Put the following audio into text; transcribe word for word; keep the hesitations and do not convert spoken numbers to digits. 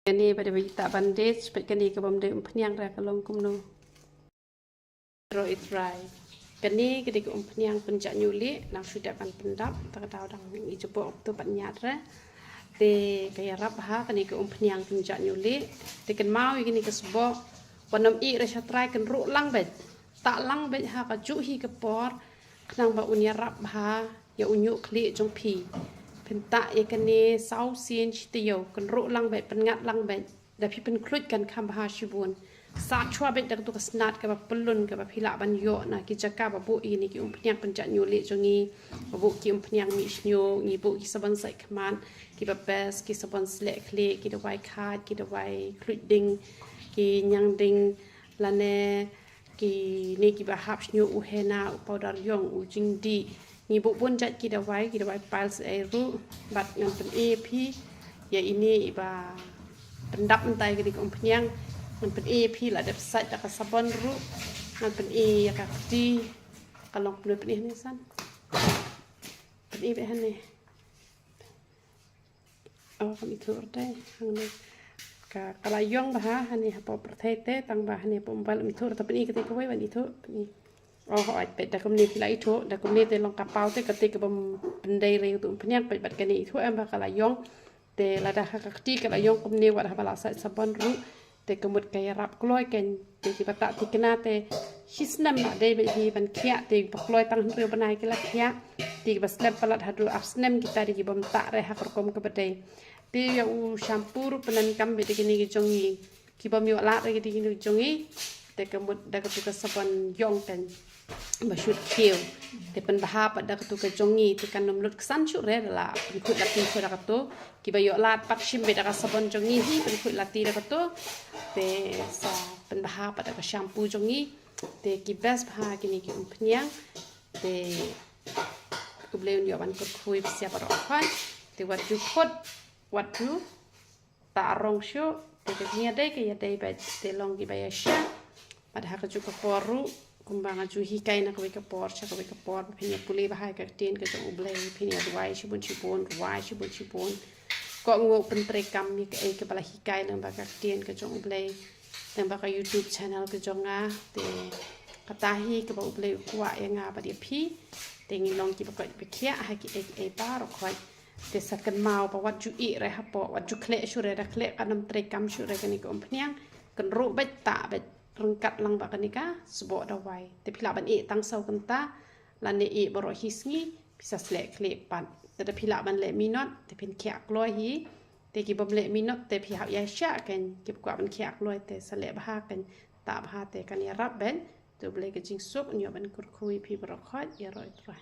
Kane ba dei ba ita bandage, peit kane ka bym dei umphniang re ka long kumno. Ro i trai. Kane ka dei ka umphniang pynjah ñiuh lieh, nang shu dep ban pyndap, ta ka daw dang i jubok tu pat ñiat re. Te ka ïarap ha kane ka umphniang pynjah ñiuh lieh. Te kynmaw ïa kane ka sboh, wat nym ïeh re sha trai, kynruh lang beit. Tah lang beit ha ka juh hi ka por, khnang ba un ïarap bha ïa u ñiuh khlieh jong phi. Phin tah ïa kane saw sien shi taïew, kynruh lang beit, pynngat lang beit. Da phi pynkhluit kan kham bha shibun. Sah shuwa beit da katu ka snat kaba pyllun kaba phi lah ban ïoh na ki jaka ba buh ïa kine ki umphniang pynjah ñiuh lieh jong ngi. Ba buh ki umphniang mih shñiuh, ngi buh ki sabon sait khmat, kiba best, ki sabon sleh khlieh, ki dawai khaid, ki dawai khluit ding, ki ñiang ding, lane kine kiba hap shñiuh, u henna, u powder ïong, u jingdih. Ngi buh bun jait ki dawai, ki dawai piles ei ruh, bad ngan pyni ïa phi ïa ine iba pyndap mynta ïa kane ka umphniang. Ngan pyni ïa phi, la dep sait da ka sabon ruh. Ngan pyni ïa ka kti. Ka long kumno, pyni hangne san. Pyni beit hangne. Oh, kam ithuh re te, hangne. Ka, ka la ïong bha hangne hapoh pyrthei te, tang ba hangne hapoh mobile ym ithuh re te, pyni kata kawei ban ithuh, pyni. Oh, hooid, peit da kumne phi la ithuh, da kumne te long ka paw te, kata ka bym pyndei re tu umphniang, peit bad kane ithuh em ba ka la ïong. Te lada ha ka kti ka la ïong kumne, wat haba la sait sabon ruh, te ka mut ka ïarap kloi kein. Te kiba tah thikna te shi snem la dei beit hi ban khiah, te ba kloi tang hynriew bnai ki la khiah. Te kiba slem palat haduh ar snem kita dei ki bym tah re ha ka rukom kaba dei. Te ïa u shampoo ruh pyndonkam beit da kine ki jong ngi. Ki bym ïoh lad re ki dei kine ki jong ngi. Te ka mut da katu ka sabon ïong kein ba shu khiew. Te pynbha pat da katu ka jong ngi, te kan ym lut ksan shuh re, da la pynkhuid lati shuh da katu. Kiba ïoh lad pat shim beit da ka sabon jong ngi hi, pynkhuid lati da katu. Te sa pynbha pat da ka shampoo jong ngi. Te ki best bha kine ki umphniang. Te U Blei un ïoh ban kyrkhu ïa phi baroh khoit. Te wat ju khot, wat ju tah rong shuh, te ka jingïadei ka ïadei beit, te long kiba ïasyah. Bad ha kajuh ka por ruh, kumba nga ju hikai na kawei ka por sha kawei ka por, ba phin ïa pule bha ïa ka ktien ka jong U Blei, phin ïa duwai shibun shibun, duwai shibun shibun. Kohnguh, pyntreikam ïa kaei kaba la hikai lyngba ka ktien ka jong U Blei, lyngba ka YouTube channel ka jong nga. Te kata hi kaba U Blei u kwah ïa nga bad ïa phi. Te ngin long kiba koit ba khiah ha kiei kiei baroh khoit. Te sa kynmaw ba wat ju ïeh re hapoh, wat ju khleh shuh re, da khleh kan ym treikam shuh re kane ka umphniang. Kynruh beit, tah beit, ryngkat lang bad kane ka sboh dawai. Te phi lah ban ïeh tang saw kynta, lane ïeh baroh hi sngi, phi sa sleh khlieh pat. Te da phi lah ban leh minot, te phin khiah kloi hi. Te ki bym leh minot, te phi hap ïasyah kein, kiba kwah ban khiah kloi, te sa leh bha kein, tah bha, te kan ïarap beit. Te U Blei ka jingsuk un ïoh ban kyrkhu ïa phi baroh khoit, ïaroh ïa U Trai.